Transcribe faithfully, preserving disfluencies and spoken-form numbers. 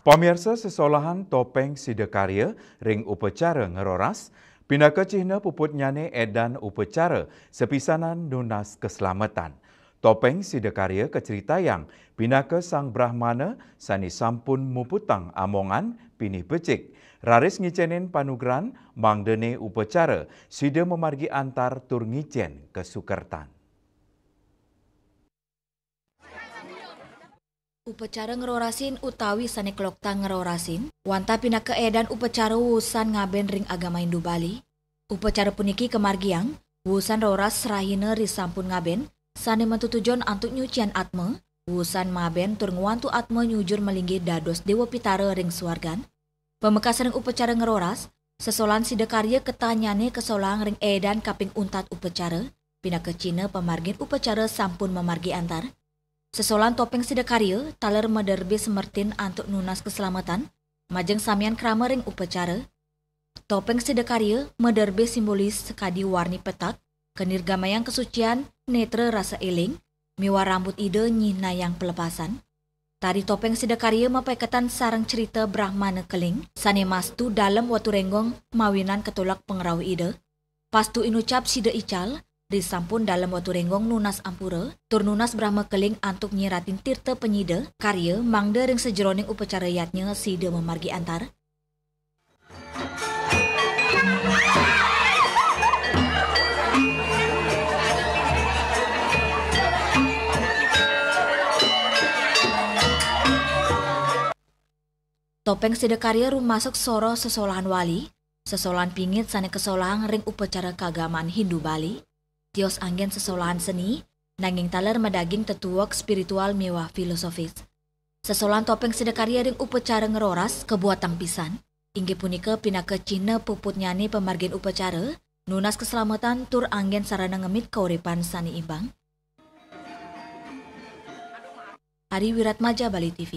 Pamirsa, sesolahan topeng sidakarya ring upacara ngeroras pinaka cihna puputnyane edan upacara sapisanan nunas kaslametan. Topeng sidakarya kacritayang pinaka Sang Brahmana sane sampun muputang amongan pinih becik, raris ngicenin panugrahan mangdane upacara sida mamargi antar tur ngicen kasukertan. Upacara ngerorasin utawi sane kloktang ngerorasin wantah pinaka edan upacara wusan ngaben ring agama Hindu Bali. Upacara puniki kamargiang wusan roras rahina risampun ngaben, sane mantutujon antuk nyucian atma, wusan maben tur ngwantu atma nyujur malinggih dados Dewa Pitara ring suargan. Pamekas ring upacara ngeroras, sesolahan sidakarya ketahnyane kasolahang ring edan kaping untat upacara, pinaka cihna pamargin upacara sampun mamargi antar. Sesolahan topeng sidakarya taler maderbe semertin antuk nunas kaslametan, majeng samian krama ring upacara. Topeng sidakarya maderbe simbolis sakadi warni petak, kanirgamayang kasucian, netra rasa eling, miwah rambut Ida nyihnayang pelepasan. Tari topeng sidakarya mapaiketan sareng crita Brahmana Keling, sane mastu Dalem Watu Renggong mawinan katulak pangrauh Ida. Pastu inucap sida ical, risampun Dalem Watu Renggong nunas ampura, tur nunas Brahma Keling antuk nyiratin tirta panyida karya mangda ring sajeroning upacara yadnya sida mamargi antar. Topeng sidakarya rumasuk soroh sesolahan wali, sesolahan pingit sane kasolahang ring upacara kaagaman Hindu Bali. Tios anggen sesolahan seni, nanging taler madaging tetuek spiritual miwah filosofis. Sesolahan topeng sidakarya ring upacara ngeroras kabuatang pisan, inggih punika pinaka cihna puputnyane pamargin upacara, nunas kaslametan tur anggen sarana ngemit kauripan sane imbang. Ari Wiratmaja, Bali T V.